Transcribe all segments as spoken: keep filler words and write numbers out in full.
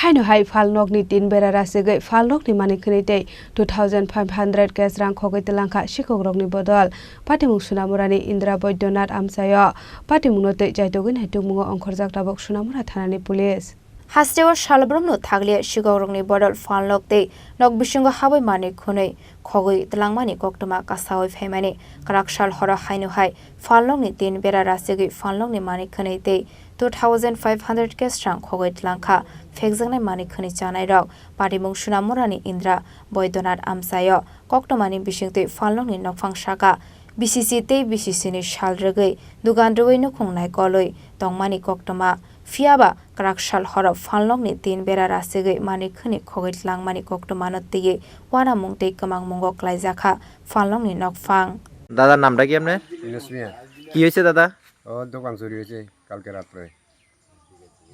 Haino hai phalnokni tin bera rasegwi phalnokni manwi khwnwi tei two thousand five hundred cash rang khogwi twlangkha sikhokrokni bodol. Patimung Sunamurani Indra Boidyanath amchaio patimungno twi chaitogwi naitukmungo ongkhorjak tabuk Sunamura thanani police. Hasteo salbrumno thakliya sikhokrokni bodol phalnok tei nok bisingo habwi manwi khwnwi khogwi twlangmani koktwma kasawi phaimani kwrak sal horo haino hai phalnokni tin bera rasegwi phalnokni manwi khwnwi tei two thousand five hundred cash rang khogwi twlangkha phekjaknai manwi khwnwi chanairok. Patimung Sunamurani Indra Boidyanath amchaio koktwmani bisingtwi phalnokni nokphang saka B C C tei B C C ni sal rwgwi dugan rwui nukhung naikolwi tongmani koktwma. Phiyaba kwrak sal horo phalnokni tin bera rasegwi manwi khwnwi khogwi twlangmani koktwmano twiwi uanamung tei kwmangmungo klaijakha phalnokni nokphang. দাদার নামটা কি আপনার? ইউনুস মিয়া। কি হয়েছে দাদা? ও দোকান চুরি হয়েছে কালকে রাত্রে।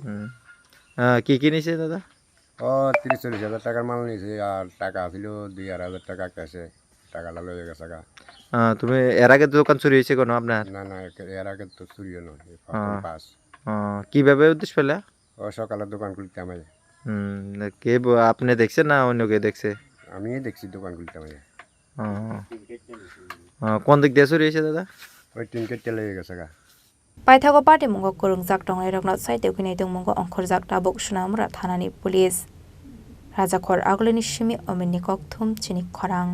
হুম। আহ, কি কি নিছে দাদা? ও তিরিশ চল্লিশ হাজার টাকার মাল নিছে, আর টাকা ছিল দুই আড়াই হাজার টাকা ক্যাশে, টাকাটা লয়ে গেছে গা। আহ, তুমি এর আগে দোকান চুরি হয়েছে কোনো আপনার? না, না, এর আগে তো চুরিও নয়, এই প্রথম আহ। পাস। আহ, কিভাবে উদ্দেশ্য পেলে? ও সকালে দোকান খুলতাম আইয়া। হুম, কে ব-, আপনি দেখছেন না অন্য কেউ দেখছে? আমি দেখছি দোকান খুলতাম আইয়া। আহ। আহ, কোন দিক দিয়ে চুরি হয়েছে দাদা? ওই টিন কেটে লেগে গেছে গা। Paithago patimungo kwrwngjak tongnairokno saitokgwi naitokmungo ongkhorjak tabuk Sunamura thanani police. Rajakhor Agulini simi Ominni kokthum chini khorang.